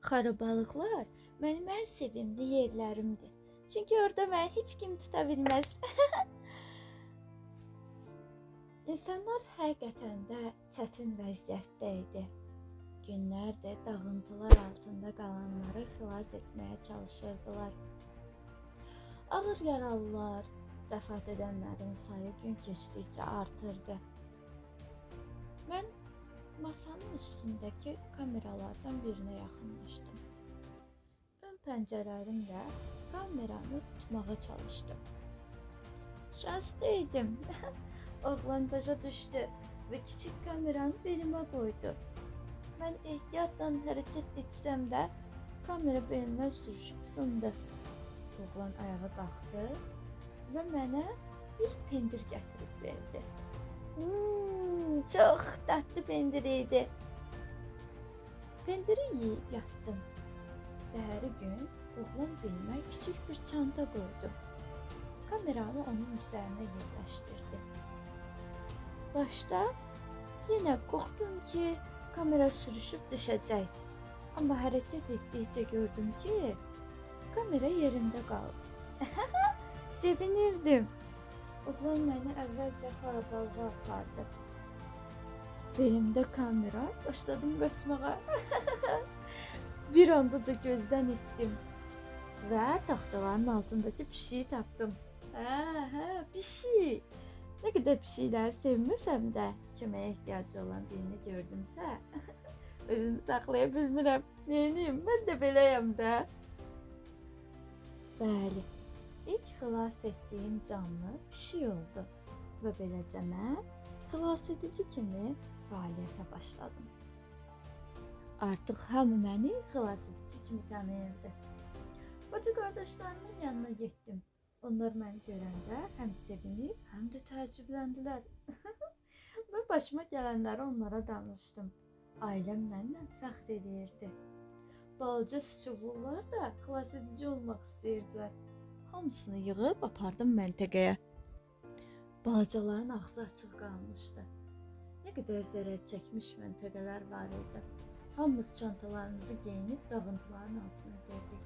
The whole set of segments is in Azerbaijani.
Xarabalıqlar mənim ən sevimli yerlərimdir. Çünki orada məni heç kim tuta bilməz. İnsanlar həqiqətən də çətin vəziyyətdə idi. Günlərdir dağıntılar altında qalanları xilas etməyə çalışırdılar. Ağır yaralılar, vəfat edənlərin sayı gün keçdikcə artırdı. Mən masanın üstündəki kameralardan birinə yaxınlaşdım. Ön pəncərələrimlə kameranı tutmağa çalışdım. Şanslı idim. Oğlan daşa düşdü və kiçik kameranı belimə qoydu. Mən ehtiyatla hərəkət etsəm də kamera belimdən sürüşüb sındı. Oğlan ayağa qalxdı və mənə bir pendir gətirib verdi. Çox dadlı pendir idi. Pendiri yeyib yatdım. Səhəri gün oğlan belimə kiçik bir çanta qoydu. Kameranı onun üzərinə yerləşdirdi. Başda yenə qorxdum ki, kamera sürüşüb düşəcək. Amma hərəkət etdikcə gördüm ki, kamera yerində qaldı. Sevinirdim. Oğlan məni əvvəlcə xarabalığa apardı. Belimdə kamera, başladım qaçmağa. Bir andaca gözdən itdim və taxtaların altındakı pişiyi tapdım. Hə, pişik. Nə qədər pişikləri sevməsəm də köməyə ehtiyacı olan birini gördümsə, özümü saxlaya bilmirəm. Neyniyim, mən də beləyəm də. Bəli, ilk xilas etdiyim canlı pişik oldu və beləcə mən xilas edici kimi fəaliyyətə başladım. Artıq hamı məni xilas edici kimi tanıyırdı. Bacı qardaşlarımın yanına getdim. Onlar məni görəndə həm sevinib, həm də təəccübləndilər. Mən başıma gələnləri onlara danışdım. Ailəm mənimlə fəxr eləyirdi. Balaca sıçovullar da xilas edici olmaq istəyirdilər. Hamısını yığıb apardım məntəqəyə. Balacaların ağzı açıq qalmışdı. Nə qədər zərər çəkmiş məntəqələr var idi. Hamımız çantalarımızı geyinib dağıntıların altına girdik.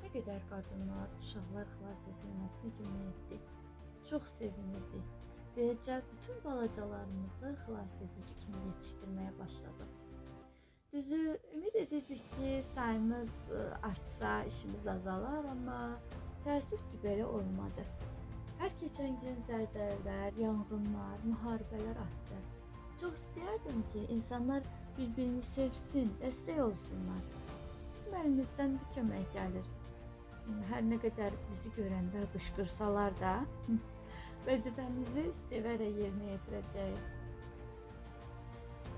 Nə qədər qadınlar, uşaqlar xilas edilməsinə kömək etdik. Çox sevinirdik. Beləcə bütün balacalarımızı xilas edici kimi yetişdirməyə başladıq. Düzü, ümid edirdik ki, sayımız artsa, işimiz azalar, amma təəssüf ki, belə olmadı. Hər keçən gün zəlzələlər, yanğınlar, müharibələr artdı. Çox istəyərdim ki, insanlar bir-birini sevsin, dəstək olsunlar. Bizim əlimizdən bu kömək gəlir. Hər nə qədər bizi görəndə qışqırsalar da, vəzifəmizi sevərək yerinə yetirəcəyik.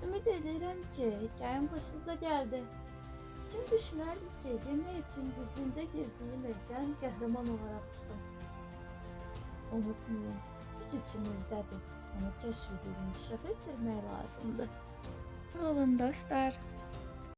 Ümid edirəm ki, hekayəm xoşunuza gəldi. Kim düşünərdi ki, yemək üçün gizlincə girdiyim evdən qəhrəman olaraq çıxım? Unutmayın, güc içimizdədir. Onu kəşf edib inkişaf etdirmək lazımdır. Olun dostlar.